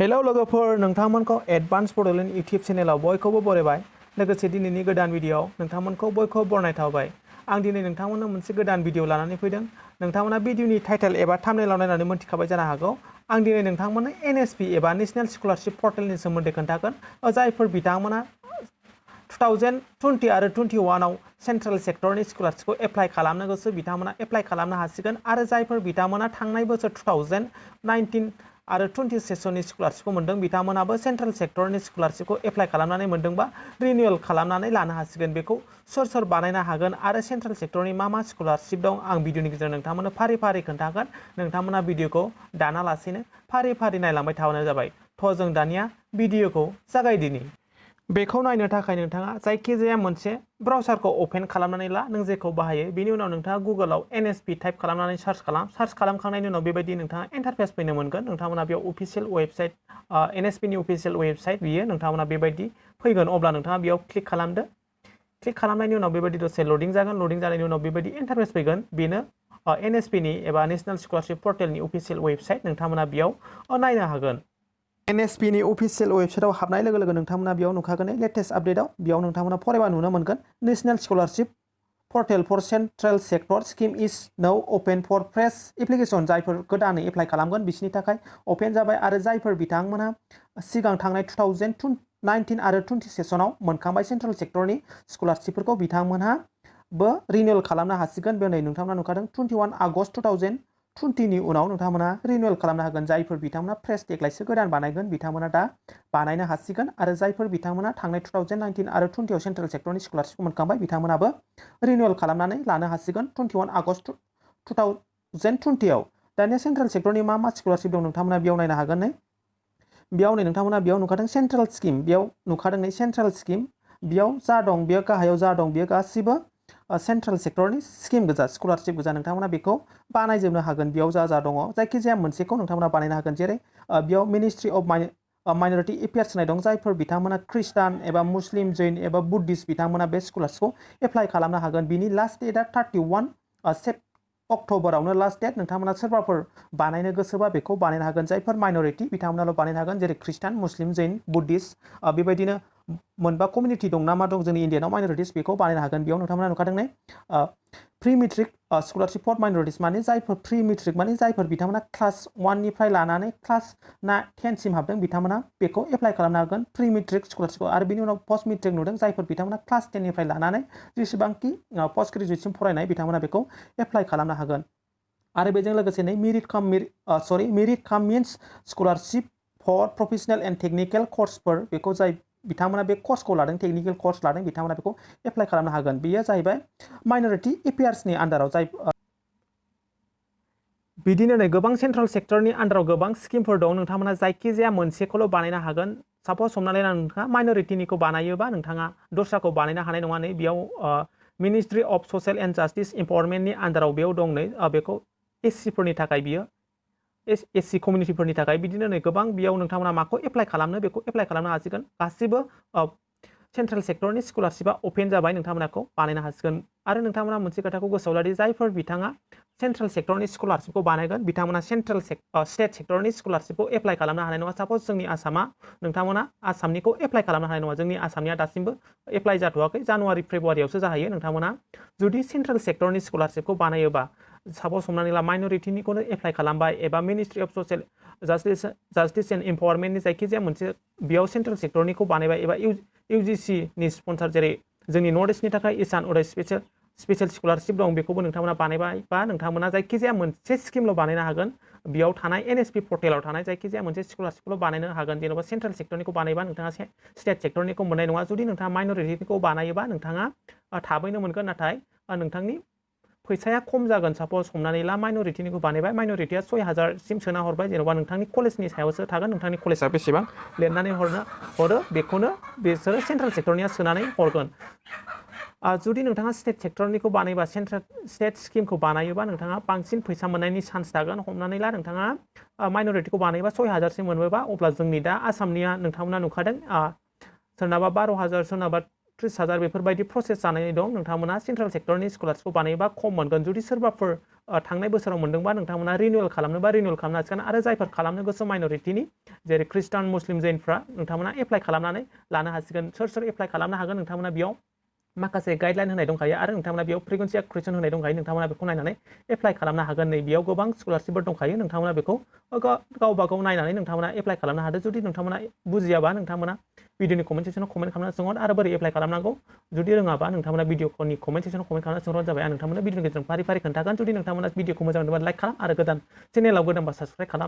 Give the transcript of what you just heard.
hello लोगोफोर नोंथांमोनखौ advance Bodoland YouTube चेनेलाव बयखौबो बरायबाय लोगोसे दिनैनि गोदान भिडिअ'आव नोंथांमोनखौ बयखौबो बरनायथावबाय आं दिनै नोंथांमोननो मोनसे गोदान भिडिअ लानानै फैदों नोंथांमोना भिडिअनि टाइटेल एबा थाम्बनेलाव नायनानै मोनथिखाबाय जानो हागौ आं दिनै नोंथांमोननो NSP एबा नेशनेल स्कलारशिप पर्टेलनि सोमोन्दै खोन्थागोन जायफोर बिथांमोना 2020 आरो 21 आव सेन्ट्रेल सेक्टरनि स्कलारशिपखौ एप्लाइ खालामनो गोसो बिथांमोना एप्लाइ खालामनो हासिगोन आरो जायफोर बिथांमोना थांनाय बोसोर 2019 आरो 20 सेसननि स्कलारशिपखौ मोनदों बिथांमोनाबो सेन्ट्रेल सेक्टरनि स्कलारशिपखौ एप्लाइ खालामनानै मोनदोंबा रिनिउवेल खालामनानै लानो हासिगोन बेखौ सोर बानायनो हागोन आरो सेन्ट्रेल सेक्टरनि मा स्कलारशिप दं आं भिडिअनि गेजेरजों नोंथांमोननो फारि फारि खोन्थागोन नोंथांमोना भिडिअखौ दानालासेनो फारि फारि नायलांबाय थाबानो जाबाय थ' जों दानिया भिडिअखौ जागायदिनि बेखौ नायनो थाखाय नोंथाङा जायखिजाया मोनसे ब्राउजारखौ ओपन खालामनानै ला नों जेखौ बाहायो बेनि उनाव नोंथाङा गुगोलाव NSP टाइप खालामनानै सार्च खालामखांनायनि उनाव बेबायदि नोंथाङा इन्टारफेस फैनो मोनगोन नोंथांमोना बेयाव अफिशियेल वेबसाइट NSP नि अफिशियेल वेबसाइट बियो नोंथांमोना बेबायदि फैगोन अब्ला नोंथाङा बेयाव क्लिक खालामदो क्लिक खालामनायनि उनाव बेबायदि दसे लडिं जागोन लडिं जानायनि उनाव बेबायदि इन्टारफेस फैगोन बेनो NSP नि एबा नेशनेल स्कलारशिप पर्टेलनि अफिशियेल वेबसाइट नोंथांमोना बेयाव नायनो हागोन NSP नि अफिशियेल वेबसाइटआव हाबनाय लोगो लोगो नोंथांमोना बेयाव नुखागोन लेटेस्ट आपडेटआव बेयाव नोंथांमोना फरायबा नुनो मोनगोन national scholarship portal for central sector scheme is now open for fresh application जायफोर गोदानै एप्लाइ खालामगोन बिसोरनि थाखाय ओपन जाबाय आरो जायफोर बिथांमोना सिगां थांनाय 2019 आरो 20 सेसनाव मोनखांबाय सेन्ट्रेल सेक्टरनि स्कलारशिपफोरखौ बिथांमोनहाबो रिनिउवेल खालामनो हासिगोन बे नै नोंथांमोना नुखादों 21 आगस्ट 2020 नि उनाव नोंथांमोना रिनिउवेल खालामनो हागोन जायफोर बिथांमोना फ्रेश देग्लायसो गोदान बानायगोन बिथांमोना दा बानायनो हासिगोन आरो जायफोर बिथांमोना थांनाय 2019 आरो 20 आव सेन्ट्रेल सेक्टरनि स्कलारशिपखौ मोनखांबाय बिथांमोनाबो रिनिउवेल खालामनानै लानो हासिगोन 21 आगस्ट 2020 आव दानिया सेन्ट्रेल सेक्टरनि मा स्कलारशिप दं नोंथांमोना बेयाव नायनो हागोन नै बेयाव नै नोंथांमोना बेयाव नुखादों सेन्ट्रेल स्किम बेयाव नुखादों नै सेन्ट्रेल स्किम बेयाव जा दं बेयो गाहायाव जा दं बेयो गासिबो सेन्ट्रेल सेक्टरनि स्किम गोजा स्कलारशिप गोजा नोंथांमोना बेखौ बानायजोबनो हागोन बेयाव जा दङ जायखिजाया मोनसेखौ नोंथांमोना बानायनो हागोन जेरै बेयाव मिनिस्ट्रि अफ माइनरिटि एफेयार्स होनाय दं जायफोर बिथांमोना ख्रिस्टान एबा मुस्लिम जैन एबा बुद्धिस्ट बिथांमोना बे स्कलारशिपखौ एप्लाइ खालामनो हागोन बिनि लास्ट डेटआ 31 अक्ट'बरावनो लास्ट डेट नोंथांमोना सोरबाफोर बानायनो गोसोबा बेखौ बानायनो हागोन जायफोर माइनरिटि बिथांमोनाल' बानायनो हागोन जेरै ख्रिस्टान मुस्लिम जैन बुद्धिस्ट बेबायदिनो मोनबा कमिउनिटि दं ना मा दं जोंनि इण्डियानाव माइनरिटिस बेखौ बानायनो हागोन बेयाव नोंथांमोना नुखादों नै प्रि मेट्रिक स्कलारशिप फर माइनरिटिस माने जायफोर प्रि मेट्रिक माने जायफोर बिथांमोना क्लास 1 निफ्राय लानानै क्लास 10 सिम हाबदों बिथांमोना बेखौ एप्लाइ खालामनो हागोन प्रि मेट्रिक स्कलारशिपखौ आरो बिनि उनाव पस्ट मेट्रिक नुदों जायफोर बिथांमोना क्लास 10 निफ्राय लानानै जेसेबांखि पस्ट ग्रेजुएटसिम फरायनाय बिथांमोना बेखौ एप्लाइ खालामनो हागोन आरो बेजों लोगोसे नै merit cum means scholarship for professional and technical कर्सफोर बेखौ जाय बिथांमोना बे कर्सखौ लादों टेक्निकेल कर्स लादों बिथांमोना बेखौ एप्लाइ खालामनो हागोन बेयो जाहैबाय माइनरिटि एफेयार्सनि आन्दाराव जाय बिदिनो नै गोबां सेन्ट्रेल सेक्टरनि आन्दाराव गोबां स्किमफोर दं नोंथांमोना जायखिजाया मोनसेखौल' बानायनो हागोन सापस हमनानै ला नोंथाङा माइनरिटिनिखौ बानायोबा नोंथाङा दस्राखौ बानायनो हानाय नङा नै बेयाव ministry of social and justice इम्पावारमेन्टनि आन्दाराव बेयाव दं नै बेखौ SC फोरनि थाखाय बियो SC कमिउनिटिफोरनि थाखाय बिदिनो नै गोबां बेयाव नोंथांमोना माखौ एप्लाइ खालामनो बेखौ एप्लाइ खालामनो हासिगोन गासिबो सेन्ट्रेल सेक्टरनि स्कलारशिपआ ओपन जाबाय नोंथांमोनाखौ बानायनो हासिगोन आरो नोंथांमोना मोनसे खोथाखौ गोसोआव लादि जायफोर बिथाङा सेन्ट्रेल सेक्टरनि स्कलारशिपखौ बानायगोन बिथांमोना स्टेट सेक्टरनि स्कलारशिपखौ एप्लाइ खालामनो हानाय नङा सापस जोंनि आसामा नोंथांमोना आसामनिखौ एप्लाइ खालामनो हानाय नङा जोंनि आसामनिया दासिमबो एप्लाइ जाथ'वाखै जानुवारि फेब्रुवारियावसो जाहैयो नोंथांमोना जुदि सेन्ट्रेल सेक्टरनि स्कलारशिपखौ बानायोबा सापस हमनानै ला माइनरिटिनिखौनो एप्लाइ खालामबाय एबा ministry of social justice and इम्पावारमेन्टनि जायखिजाया मोनसे बेयाव सेन्ट्रेल सेक्टरनिखौ बानायबाय एबा UGC नि स्पन्सर जेरै जोंनि नर्थ इस्टनि थाखाय इसान उदय स्पेशल स्कलारशिप दं बेखौबो नोंथांमोना बानायबाय बा नोंथांमोना जायखिजाया मोनसे स्किमल' बानायनो हागोन बेयाव थानाय NSP पर्टेलाव थानाय जायखिजाया मोनसे स्कलारशिपखौल' बानायनो हागोन जेनेबा सेन्ट्रेल सेक्टरनिखौ बानायबा नोंथाङा स्टेट सेक्टरनिखौ मोननाय नङा जुदि नोंथाङा माइनरिटिनिखौ बानायोबा नोंथाङा थाबैनो मोनगोन नाथाय नोंथांनि फैसाया खम जागोन सापस हमनानै ला माइनरिटिनिखौ बानायबाय माइनरिटिया 6000 सिम सोना हरबाय जेनेबा नोंथांनि कलेजनि सायावसो थागोन नोंथांनि कलेजआ बेसेबां लिरनानै हरो बेखौनो बिसोरो सेन्ट्रेल सेक्टरनिया सोनानै हरगोन जुदि नोंथाङा स्टेट सेक्टरनिखौ बानायबा स्टेट स्किमखौ बानायोबा नोंथाङा बांसिन फैसा मोननायनि चान्स थागोन हमनानै ला नोंथाङा माइनरिटिखौ बानायबा 6000 सिम मोनबोबा अब्ला जोंनि दा आसामनिया नोंथांमोना नुखादों सोरनाबा 12000 सोरनाबा 30,000 बेफोरबायदि प्रसेस जानानै दं नोंथांमोना सेन्ट्रेल सेक्टरनि स्कलारशिपखौ बानायोबा खम मोनगोन जुदि सोरबाफोर थांनाय बोसोराव मोनदोंबा नोंथांमोना रिनिउवेल खालामनोबा रिनिउवेल खालामनो हासिगोन आरो जायफोर खालामनो गोसो माइनरिटिनि जेरै ख्रिस्टान मुस्लिम जैनफ्रा नोंथांमोना एप्लाइ खालामनानै लानो हासिगोन सोर एप्लाइ खालामनो हागोन नोंथांमोना बेयाव माखासे गाइडलाइन होनाय दंखायो आरो नोंथांमोना बेयाव फ्रिकुवेन्सि कुइसन होनाय दंखायो नोंथांमोना बेखौ नायनानै एप्लाइ खालामनो हागोन नै बेयाव गोबां स्कलारशिपफोर दंखायो नोंथांमोना बेखौ गावबा गाव नायनानै नोंथांमोना एप्लाइ खालामनो हादों जुदि नोंथांमोना बुजियाबा नोंथांमोना भिडिअनि कमेन्ट सेक्सनाव कमेन्ट खालामना सोंहर आरो बोरै एप्लाइ खालामनांगौ जुदि रोङाबा नोंथांमोना भिडिअनि कमेन्ट सेक्सनाव कमेन्ट खालामना सोंहरबानो जाबाय आं नोंथांमोना भिडिअनि गेजेरजों फारि फारि खोन्थागोन जुदि नोंथांमोना भिडिअखौ मोजां मोनोबा लाइक खालाम आरो गोदान चेनेलाव गोदानबा साबस्क्राइब खालाम